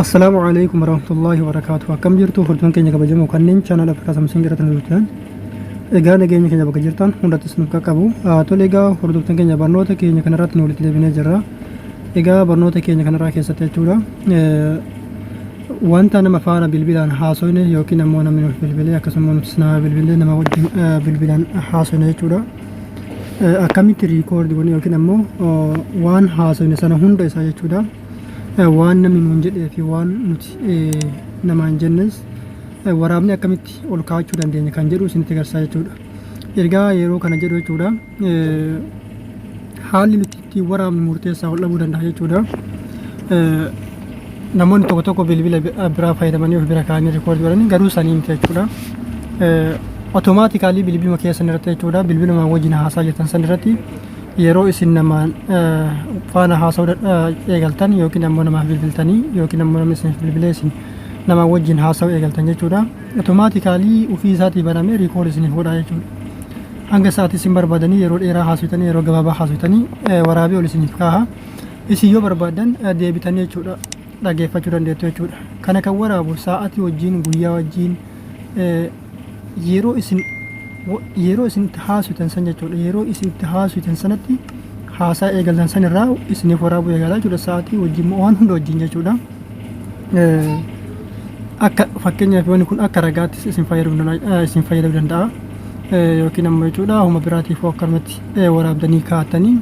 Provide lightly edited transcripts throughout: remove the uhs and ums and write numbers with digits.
Assalaamu alaikum warahmatullahi wabarakatuh. Akkam jirtu hordoftoonni keenya kabajamoo kanneen channel Afrikaa Samsung irratti nu turtan. Egaa nageenya keenya bakka jirtan hundatti isin qaqqabu. Tole, egaa hordoftoonni keenya, barnoota keenya kanarratti nu walitti deebinee jirra. Egaa barnoota keenya kanarraa keessatti jechuudha, wanta nama faana bilbilaan haasofne yookiin ammoo namni nuuf bilbilee, akkasuma nutis nama bilbilee nama wajjin bilbilaan haasofne jechuudha, akkamitti record goone yookiin ammoo waan haasofne sana hunda isaa jechuudha, waan namni nuun jedhee fi waan nuti namaan jennes waraabni akkamitti ol kaa'achuu dandeenya kan jedhu isinitti agarsiisa jechuudha. Ergaa yeroo kana jedhu jechuudha, haalli nuti ittiin waraabnu murteessaa ol dhabuu danda'a jechuudha. Namoonni tokko tokko bilbila biraa fayyadamanii of bira kaa'anii record godhanii, garuu sanii miti jechuudha. Automatically bilbiluma keessan irratti jechuudha, bilbiluma wajjin haasaa jirtan san irratti, yeroo isin namaan faana haasa'uu eegaltan yookiin ammoo namaaf bilbiltanii yookiin ammoo namni isiniif bilbilee isin nama wajjin haasa'uu eegaltan jechuudha. Automatically ofii isaatii banamee record isiniif godha jechuudha. Hanga sa'aatii isin barbaadanii yeroo dheeraa haasofitanii, yeroo gabaabaa haasofitanii, waraabee ol isiniif kaaha. Isin yoo barbaadan deebitanii jechuudha dhageeffachuu dandeettu jechuudha. Kana kan waraabu sa'aatii wajjin, guyyaa wajjin, yeroo isin itti haasoftan san jechuudha. Yeroo isin itti haasoftan sanatti, haasaa eegaltan san irraa isiniif waraabuu eegalaa jechuudha. Sa'aatii wajjin, waan hunda wajjin jechuudha. Akka fakkeenyaaf wanni kun akka ragaattis isin fayyaduu danda'a. Yookiin ammoo jechuudha homa biraatiif akkanumatti waraabdanii kaa'attanii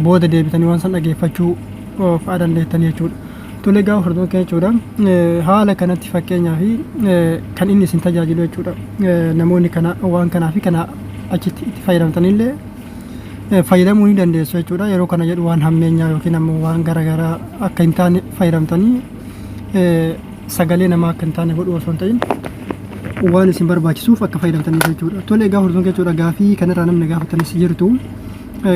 booda deebitanii waan san dhageeffachuu fa'aa dandeettanii jechuudha. Tole, egaa hordoftoota jechuudha, haala kanatti fakkeenyaaf kan inni isin tajaajilu jechuudha, namoonni kana waan kanaa fi kana achitti itti fayyadamtanillee fayyadamuu ni dandeessu jechuudha. Yeroo kana jedhu waan hammeenyaa yookiin ammoo waan garaagaraa akka hin taane fayyadamtanii sagalee namaa akka hin taane godhu osoo hin ta'in, waan isin barbaachisuuf akka fayyadamtaniif jechuudha. Tole, egaa hordoftoota jechuudha, gaafii kanarraa namni gaafatanis jirtu,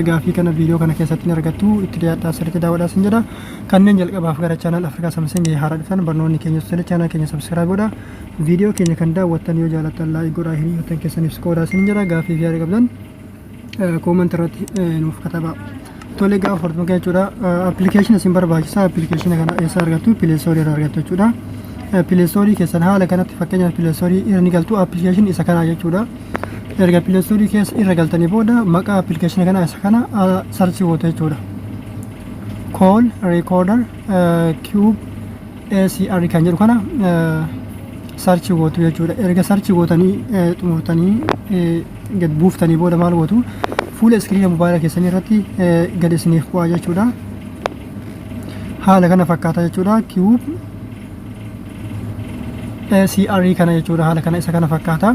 gaafii kana viidiyoo kana keessatti ni argattu. Itti dhiyaadhaa, sirriitti daawwadhaa sin jedha. Kanneen jalqabaaf gara channel Afrikaa Samsung haaraa dhuftan, barnoonni keenya tole, channel keenya subscribe godhaa. Viidiyoo keenya kan daawwattan yoo jaalattan like godhaa, hiriyoottan keessaniif qoodaa sin jedha. Gaafii fi yaada qabdan comment irratti nuuf katabaa. Tole, egaa hordoftoota jechuudha, appilikeeshina isin barbaachisa. Appilikeeshina kana eessa argattu? Play Store irraa argattu jechuudha. Play Store keessan haala kanatti, fakkeenyaaf Play Store irra ni galtu, appilikeeshinii isa kanaa jechuudha. Erga Play Store keessa irra galtanii booda maqaa appilikeeshina kanaa isa kana search gootu jechuudha. Call Recorder Cube ACR kan jedhu kana search gootu jechuudha. Erga search gootanii xumurtanii gad buuftanii booda maal gootu? Fuula iskiriina mobaayila keessanii irratti gad isiniif bu'aa jechuudha. Haala kana fakkaata jechuudha. Cube ACR kana jechuudha. Haala kana isa kana fakkaata.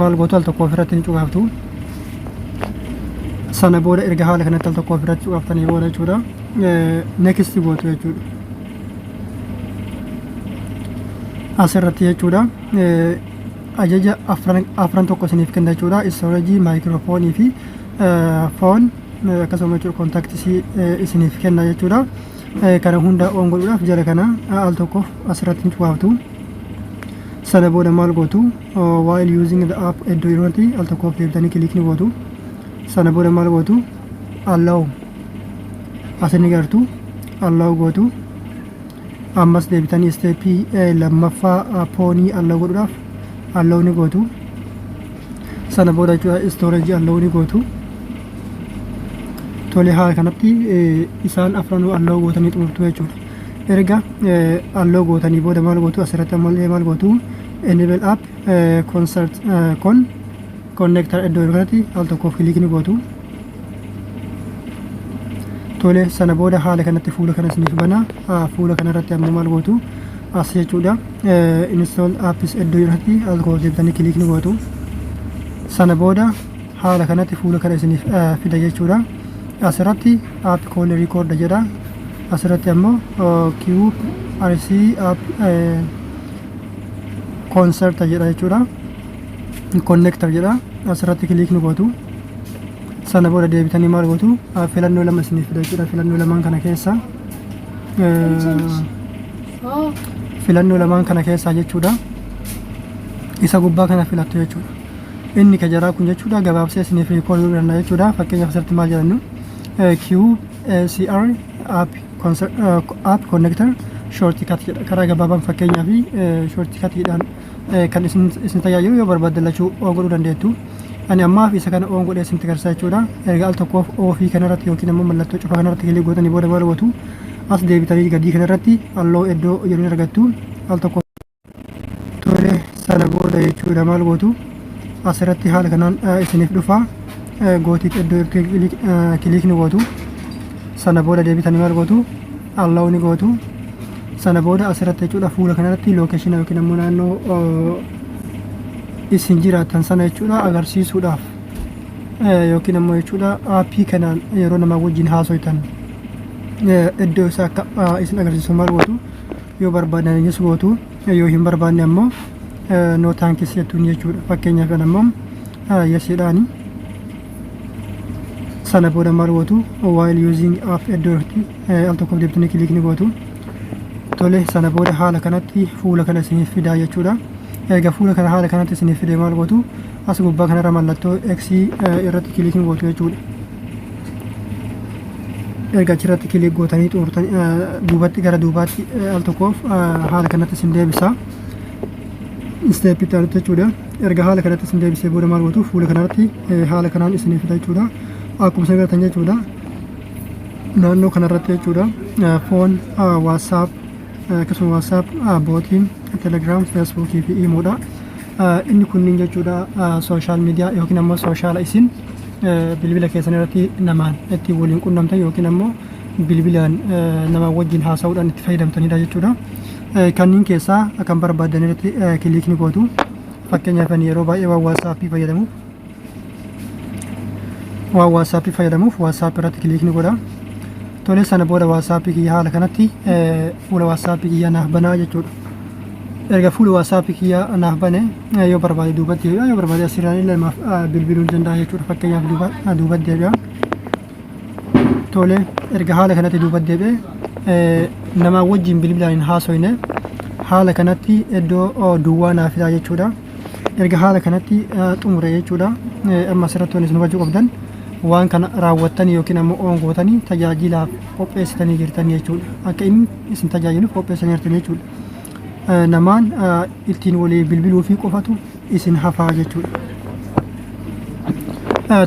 Maal gootu? Al tokko ofirratti ni cuqaaftu. Sana booda erga haala kanatti al tokko ofirratti cuqaaftanii booda jechuudha, next gootu jechuudha. Asirratti jechuudha ajaja afran tokko isiniif kenna jechuudha. Storage, maayikiroofoonii fi phone, akkasuma jechuudha contacts isiniif kenna jechuudha. Kana hunda on godhuudhaaf jala kana al tokko asirratti ni cuqaaftu. Sana booda maal gootu? While using the app iddoo yerootti al tokkoof deebitanii click ni gootu. Sana booda maal gootu? Allow asin gartu, allow gootu. Ammas deebitanii step lammaffaa phone allow godhuudhaaf allow ni gootu. Sana booda jechuudha storage allow ni gootu. Tole, haala kanatti isaan afranuu allow gootanii xumurtu jechuudha. Erga allow gootanii booda maal gootu? Asirratti ammallee maal gootu? Enable app concert con connector iddoo kanatti al tokkoof click ni gootu. Tole, sana booda haala kanatti fuula kana isiniif bana. Fuula kanarratti ammoo maal gootu? As jechuudha install apps iddoo irratti al tokkoof deebitanii click ni gootu. Sana booda haala kanatti fuula kana isiniif fida jechuudha. Asirratti app call record jedha. Asirratti ammoo Cube RC app concert jedha jechuudha, connector jedha. Asirratti click ni gootu. Sana booda deebitanii maal gootu? Filannoo lama isiniif fida jechuudha. Filannoo lamaan kana keessaa jechuudha isa gubbaa kana filattu jechuudha. Inni kajaraa kun jechuudha gabaabsee isiniif record godhuu danda'a jechuudha. Fakkeenyaaf asirratti maal jedhannu? QCR app connector Shortcut jedha. Karaa gabaabaan fakkeenyaa fi shortcutiidhaan kan isin tajaajilu yoo barbaaddan lachuu on godhuu dandeettu. Ani ammaaf isa kana on godhee isinitti agarsiisa jechuudha. Erga al tokkoof off kanarratti yookiin ammoo mallattoo cufa kanarratti click gootanii booda maal gootu? As deebitanii gadii kanarratti allow iddoo jedhu ni argattu. Al tokko. Tole, sana booda jechuudha maal gootu? Asirratti haala kanaan isiniif dhufa. Got it iddoo click ni gootu. Sana booda deebitanii maal gootu? Allow ni gootu. Sana booda asirratti jechuudha fuula kanarratti location yookiin ammoo naannoo isin jiraattan sana jechuudha agarsiisuudhaaf yookiin ammoo jechuudha aappii kanaan yeroo namaa wajjin haasoytan iddoo isaa akka isin agarsiisu maal gootu? Yoo barbaadan yes gootu, yoo hin barbaanne ammoo no thanks jettuun jechuudha. Fakkeenyaaf kan ammoo yesiidhaani. Sana booda maal gootu? While using app iddoo irratti al tokkoof deebitanii click ni gootu. Tole, sana booda haala kanatti fuula kana isiniif fidaa jechuudha. Egaa fuula kana haala kanatti isiniif fidee maal gootu? As gubbaa kanarra mallattoo X irratti click ni gootu jechuudha. Erga achirratti click gootanii xumurtanii duubatti gara duubaatti al tokkoof haala kanatti isin deebisa. Step itti aanutti jechuudha. Erga haala kanatti isin deebisee booda maal gootu? Fuula kanarratti haala kanaan isiniif fida jechuudha. Akkuma isin agartan jechuudha. Naannoo kanarratti jechuudha. Phone, WhatsApp, akkasuma WhatsApp botiin, Telegram, Facebookii fi Imodha. Inni kunniin jechuudha social media yookiin ammoo social isin bilbila keessan irratti namaan itti waliin qunnamtan yookiin ammoo bilbilaan nama wajjin haasa'uudhaan itti fayyadamtanidha jechuudha. Kanneen keessaa kan barbaadan irratti click ni gootu. Fakkeenyaaf ani yeroo baay'ee waan WhatsAppii fayyadamuuf WhatsAppii irratti click ni godha. Tole, sana booda WhatsAppii kiyya haala kanatti fuula WhatsAppii kiyya naaf banaa jechuudha. Erga fuula WhatsAppii kiyya naaf bane yoo barbaade duubatti deebi'a, yoo barbaade asirraan illee namaaf bilbiluu ni danda'a jechuudha. Fakkeenyaaf duubatti deebi'a. Tole, erga haala kanatti duubatti deebi'e namaa wajjin bilbilaan hin haasoyne haala kanatti iddoo duwwaa naaf fidaa jechuudha. Erga haala kanatti xumure jechuudha. Amma asirratti wanti isin hubachuu qabdan waan kana raawwattanii yookiin ammoo on gootanii tajaajilaaf qopheessitanii jirtan jechuudha. Akka inni isin tajaajiluuf qopheessanii jirtan jechuudha. Namaan ittiin walii bilbiluu fi qofatu isin hafaa jechuudha.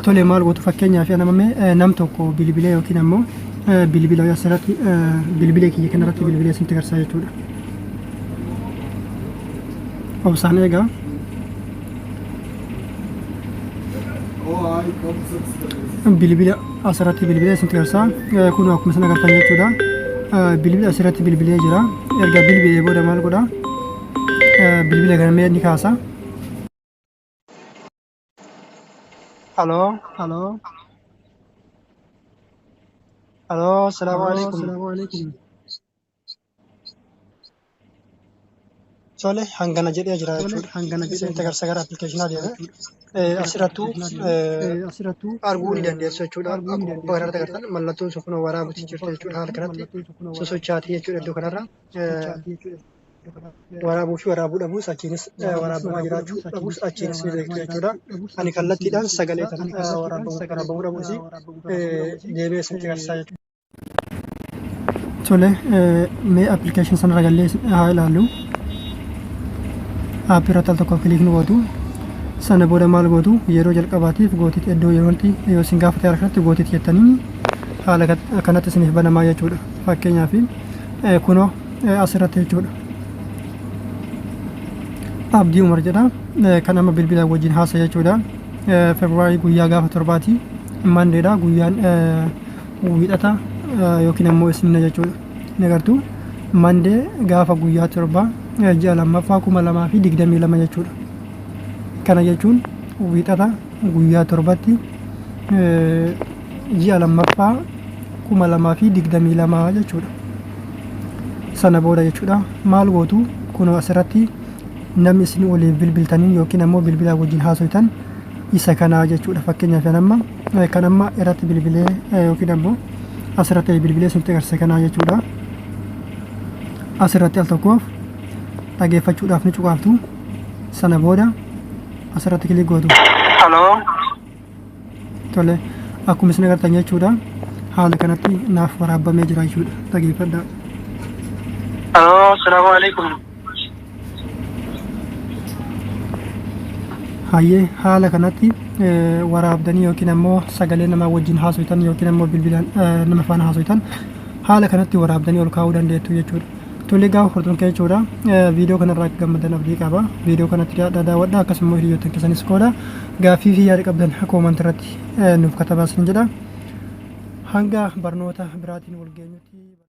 Tole, maal gootu? Fakkeenyaaf namame nam tokko bilbilee yookiin ammoo bilbila asirratti bilbilee kiyya kanarratti bilbilee isinitti agarsiisa jechuudha. Obsaan eegaa. Bilbila asirratti bilbilee isinitti agarsiisa. Kun akkuma isin agartan jechuudha. Bilbila asirratti bilbilee jira. Erga bilbilee booda maal godha? Bilbila kana mee ni kaasa. Haloo, haloo. Haloo, salaamu alaikum. Tole, hangana jedhee jira jechuudha. Hangana jedhee agarsiisa gara appilikeeshinaa deeme. Asirrattuu arguu ni dandeessu jechuudha. Akkuma gubbaa kanarratti agartan mallattoon sun kun waraabuutti jirti jechuudha. Haala kanatti sosochaatii jechuudha iddoo kanarra. Waraabuu fi waraabuu dhabuus achiinis waraabamaa jiraachuu dhabuus achiinis ni beektu jechuudha. Ani kallattiidhaan sagalee kana waraabamuu dhabuus deemee isinitti agarsiisaa jechuudha. Tole, mee application sanarra gallee haa ilaallu. Aappii irratti al tokko click ni gootu. Sana booda maal gootu? Yeroo jalqabaatiif got it iddoo yerootti yoo isin gaafate haala kanatti got it jettanii haala kanatti isiniif banamaa jechuudha. Fakkeenyaaf kunoo asirratti jechuudha. Abdii Umar jedha. Kan amma bilbila wajjin haasa jechuudha. Februaarii guyyaa gaafa 7ti. Mondaydha, guyyaan wiixata yookiin ammoo isnina jechuudha. Ni agartu, Monday gaafa guyyaa 7 ji'a lammaffaa 2022 jechuudha. Kana jechuun wiixata guyyaa 7tti ji'a lammaffaa 2022 jechuudha. Sana booda jechuudha maal gootu? Kunoo asirratti namni isin waliin bilbiltanii yookiin ammoo bilbilaa wajjin haasoytan isa kanaa jechuudha. Fakkeenyaaf kan amma kan amma irratti bilbilee yookiin ammoo asirratti bilbilee isinitti agarsiise kanaa jechuudha. Asirratti al tokkoof dhageeffachuudhaaf ni cuqaaftu. Sana booda asirratti click gootu. Haloo. Tole, akkuma isin agartan jechuudha haala kanatti naaf waraabamee jira jechuudha. Dhageeffadhaa. Aloo, salaamu alaikum. Hayyee, haala kanatti waraabdanii yookiin ammoo sagalee namaa wajjin haasoytan yookiin ammoo bilbilaan nama faana haasoytan haala kanatti waraabdanii ol kaa'uu dandeettu jechuudha. Tole egaa hordoftoota keenya jechuudha. Viidiyoo kanarraa akka gammadan abdii qaba. Viidiyoo kanatti dhiyaadhaa daawwadha, akkasuma hiriyoottan keessanis qooda. Gaaffii fi yaada qabdan comment irratti nuuf katabaa isin jedha. Hanga barnoota biraatiin wal geenyutti.